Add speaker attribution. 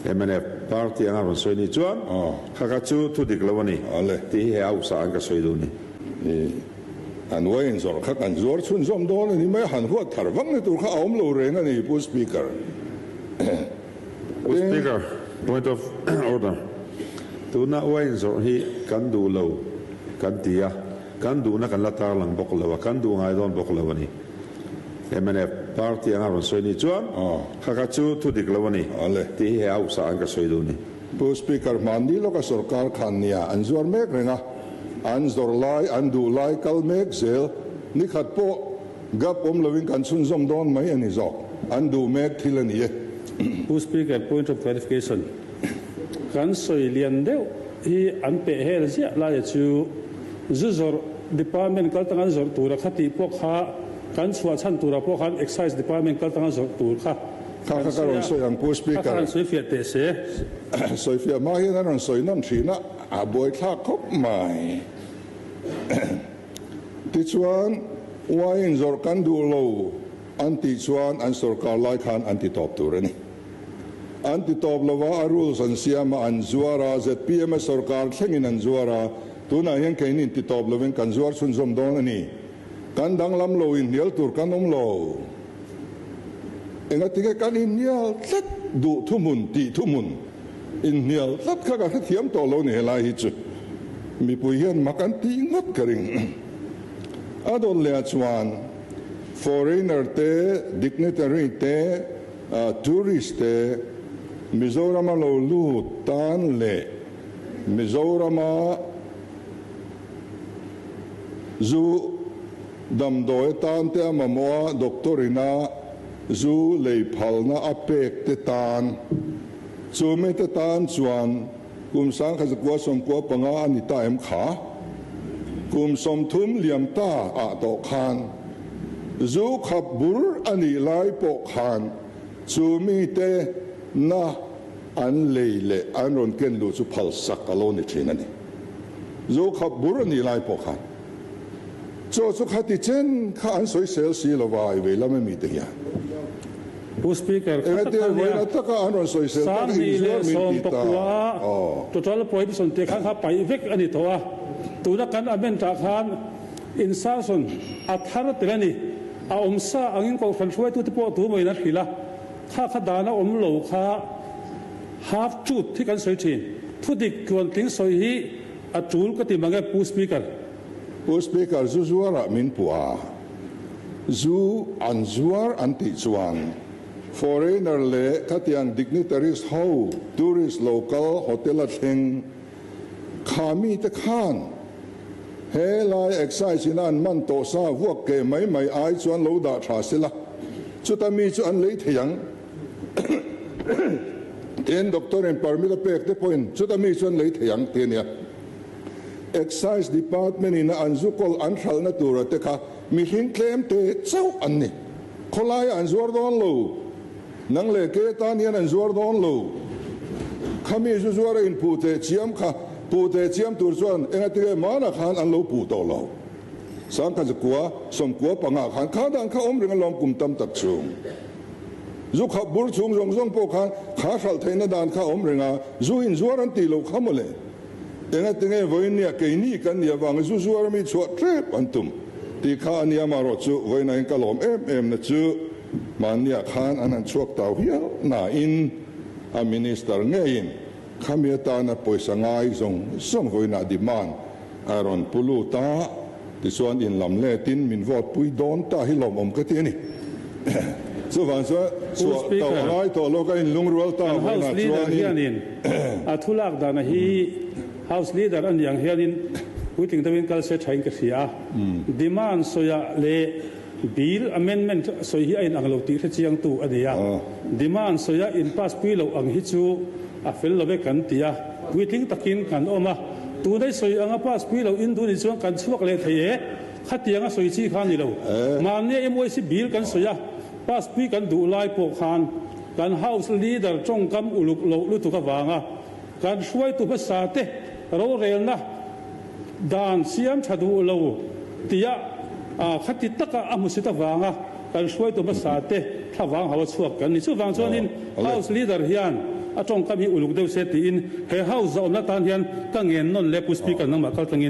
Speaker 1: Mnf party anga rawn sawi ni chuan kha kha chu thu dik lo a ni tih hi he house ah an ka sawi duh ni.
Speaker 2: An wine zawrh kha kan zuar chhunzawm dawn a ni mai a, han huat thar vak na tur kha a awm lo reng a ni Pu Speaker.
Speaker 1: Pu Speaker, point of order, tuna wine zawrh hi kan duh lo kan ti a, kan duhna kan la tarlang bawk lo a, kan duh ngai dawn bawk lo a ni. Mnf party anga rawn sawi ni chuan kha kha chu thu dik lo a ni tih hi he house ah an ka sawi duh ni.
Speaker 2: Pu Speaker, hmanni lawka sorkar khan nia an zuar mek reng a, an zawr lai, an duh lai kal mek zel, nikhat pawh gap awm loin kan chhunzawm dawn mai a ni zawk, an duh mek thil a ni e.
Speaker 3: Pu Speaker, point of clarification, kan sawi lian deuh hi an peh hel ziah laia chu zu zawrh department kal tanga an zawrh tura kha tih pawh kha kan chhuah chhan turah pawh khan Excise department kal tanga zawrh tur kha
Speaker 2: Kha kha ka rawn sawi ang Pu Speaker.
Speaker 3: Kha kha rawn sawi fiah teh se.
Speaker 2: Sawi fiah hma hian a rawn sawi nawn thin a, a buaithlak khawp mai. Tichuan, wine zawrh kan duh lo an tih chuan an sorkar lai khan an ti tawp tur a ni. An ti tawp lo va, a rules an siam a, an zuar a, zpm a sorkar thlengin an zuar a, tunah hian keinin ti tawp lovin kan zuar chhunzawm dawn a ni. Kan danglam lo inhnial tur kan awm lo. Engatinge kan inhnial tlat duh thuhmun tih thuhmun inhnial tlat kha ka hrethiam tawh lo ni helai hi chu mipui hian mak an tih ngawt ka ring. A dawt leh ah chuan foreigner te, dignitary te, tourist te Mizorama lo lut tan leh Mizorama Zu damdawi atan te a mamawh a, doctor ina zu lei phalna a pek te tan. Chu mi te tan chuan kum 1995 a ni ta em kha? Kum 30 liam ta ah tawh khan zu khap bur a nih lai pawh khan chu mi te na an lei leh an rawn ken luh chu phal sak a lo ni thin a ni. Zu khap bur a nih lai pawh khan chaw chu khati chen kha an sawi sel si lo va, i vei lam ami te hian.
Speaker 3: Pu Speaker, kha tak
Speaker 2: kha nia, taka an rawn sawi sel tak
Speaker 3: Sanghnih leh sawmpakua total prohibition tih khan kha paih vek a ni tawh a, tuna kan amend ah khan insertion a thar tel a ni, a awm sa angin kohhran hruaitute pawh tu mawiin an hrilh a, kha kha dana awm lo kha Half truth hi kan sawi thin. Thu dik tluantling sawi hi a tul ka ti mang e Pu Speaker.
Speaker 2: Pu Speaker, zu zuarah min puh a, zu an zuar an tih chuan foreigner leh khatiang dignitaries ho, tourist lo kal hotel a thleng kha mite khan he lai excise in a an man tawh sa vuak ke mai mai ai chuan lo dah tha sela, chuta mi chu an lei thei ang. Tin, doctor in permit a pek te pawhin chuta mi chuan lei thei ang ti a nia. Excise department in a an zu kawl an hralhna tura te kha mihring tlem te chauh an ni. Khawlaia an zuar dawn lo. Nang leh ke tan hian an zuar dawn lo. Khami zu zuar a inpuh teh chiam kha puh teh chiam tur chuan engatinge mana khan an lo puh tawh lo. 1995 khan kha dan kha awm reng alawm kum tam tak chhung. Zu khap bur chhung zawng zawng pawh khan kha hralh theihna dan kha awm reng a, zu in zuar an tih loh kha mawle. Engatinge vawiin nia keini kan nih avanga zu zuar ami chhuah ṭep an tum tih kha a nia amaherawh chu vawiinah hian ka lawm em em na chu mahniah khan an han chhuak tau hial nain a minister ngeiin khami atana pawisa ngai zawng zawng vawiinah demand a rawn pu lut a, tichuan in lam letin min vote pui dawn ta hi lawmawm ka ti a ni. Chuvang chuan chhuah tauh a ngai tawh lo, ka inlungrual ta
Speaker 3: Kan House Leader hianin a thu lak dana hi House Leader a nih ang hianin puitling deuhin kal se thain ka hria a, demand sawiah leh bill amendment sawi hi a inang lo tih hre chiangtu a ni a, demand sawiah in pass pui loh ang hi chu a fel lo e kan ti a, puitling takin kan awm a, tunai sawi anga pass pui loh in duh nih chuan kan chhuak leh thei e, khatianga sawi chi kha a ni lo. Mahnia MYC bill kan sawi a, pass pui kan duh lai pawh khan kan House Leader tawngkam uluk loh lutuk avanga kan hruaitu hmasa te rorelna dan siam tha duh lo tia khati taka a hmusit avanga kan hruaitu hmasa te thlavang hau a chhuak kan ni. Chuvang chuanin House Leader hian. a tawngkam hi uluk deuh se tiin he House zahawmna tan hian ka ngen nawn leh Pu Speaker nangmah kal tlangin.